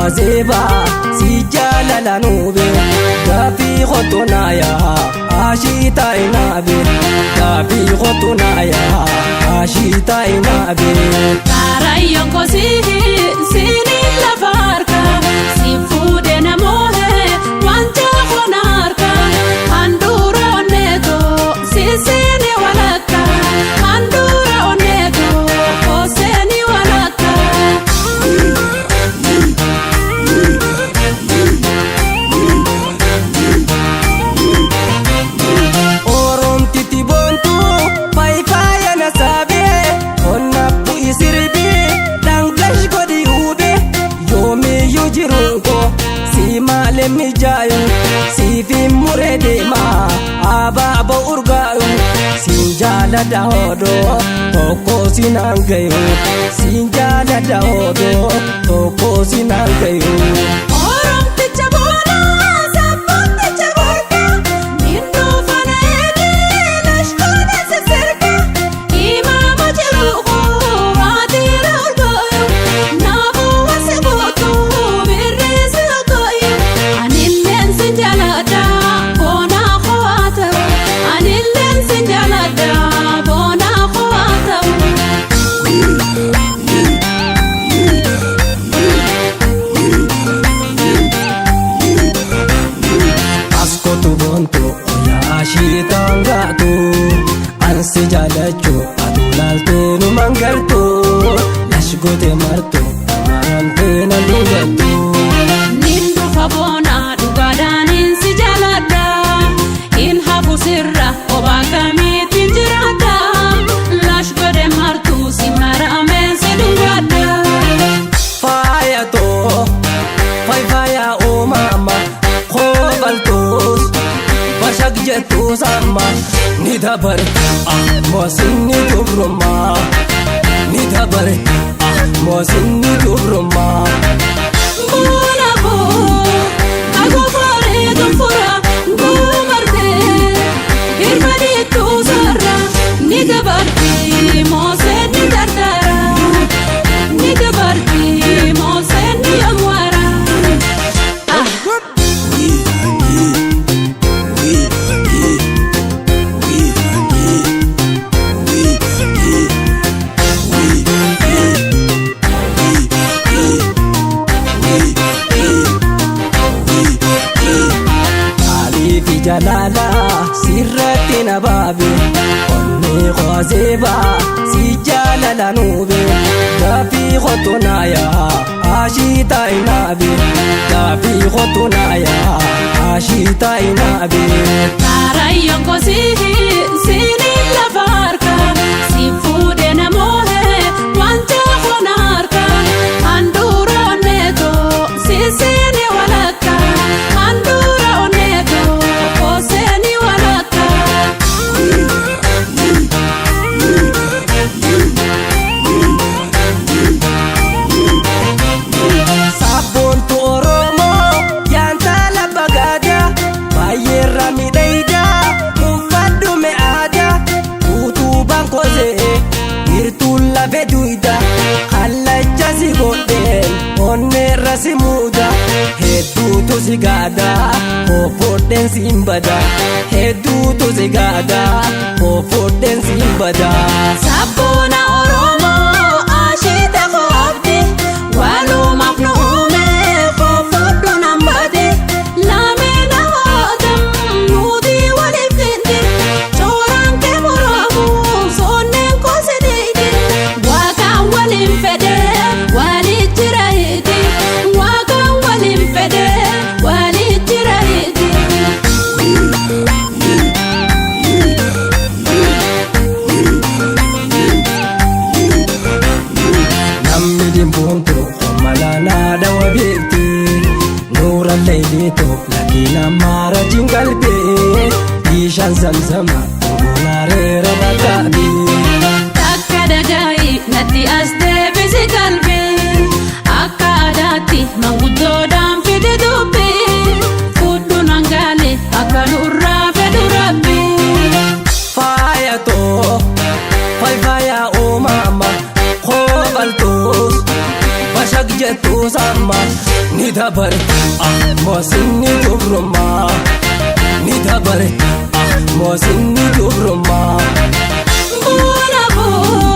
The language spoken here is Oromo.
Azeeba si jaalala nuube gaafii kottu naayaa ashiita inaabe gaafii kottu naayaa ashiita inaabe. Karayyoon kosii siiniin lafa harka si fuudhee namoohee wanta koona harka handhuura onneetoo siseeni walakka handhuura onneetoo koseeni walakka. Oromtiti boontuu faayifaaya na saabee onna bu'i sirbii dhangash godhi huubee yoomiyyuu jiruun koo si maalee mijaayu siifi muree deemaa abaaboo urgaayu siin jaaladha hodoo tokko sinaan gayu siin jaaladha hodoo tokko sinaan gayu. Oromticha boonaa sabboonticha gorga minduu fana eegee lashkoota sisirga imaama jiruuqoo baatiira urgaayu naafuu wasi gootu birreesi hogaayu anilleen si jaaladha boonaa koo ta'u anilleen si jaaladha boonaa koo ta'u. Askootu boontu oyaa ashiitaan gaatu ansi jaalachuu aduu laaltee nu mangartu lash goote martu maramtee na dhugattu. Nin dhufa boonaa dhugaadhaanin si jaaladha. Hin hafu sirra obaa kamiitiin jiraadha. Lash godhe martuu si maramee si dhungadha. Faayatoo faayifaaya uumama koobaltuus bashaq jettuus amma ni dabarte moosinni dubrummaa ni dabarte moosinni dubrummaa. Boona koo agogooree gonfura guumartee hirmaniitu sarara ni dabarti mooseen ni dardara ni dabarti mooseen ni amwaara. Aliifi jaalala sirratti na baabe onnee koo azeeba si jaalala nuube gaafii kottu naayaa ashiita inaabe gaafii kottu naayaa ashiita inaabe. Karayyoon kosii siiniin lafa harka si fuudhee namoohee wanta koona harka handhuura onneetoo siseeni walakka handhuura onneetoo koseeni walakka. Sabboontu Oromoo yaantala bagaada baay'eerra miidhayda uffadhu mi'aada utubaan kosee hirtuun lafe duyda kallacha si godheen onneerra si muuda hedduutu si gaada hoofodheen si hin bada hedduutu si gaada hoofodheen si hin bada. Sabboona Oromoo ashiita koobdi walumaaf nu uume koofodhu nambate lameen hawaatam nuti waliif kenne cooraan kee muraamu soonneen koseneeti waaqaan waliin fedhe walii jira hiti waaqaan waliin fedhe walii jira hiti. Namni dimboontu malaanaa dhawa beekti nuura leeyliitu lakkina maara jingalbee bishaan zamzama gonaareera rakkaabi. Takka dhaga'i natti as deebisi qalbii akka aadaatti manguddoodhaan fide dubbii fudhu nangaale akka nurraa fedhu rabbi. Faayatoo faayifaaya uumama koobaltuus bashaq. jettu samma ni dabare ah moosinni dubrummaa ni dabare ah moosinni dubrummaa. Boona boona.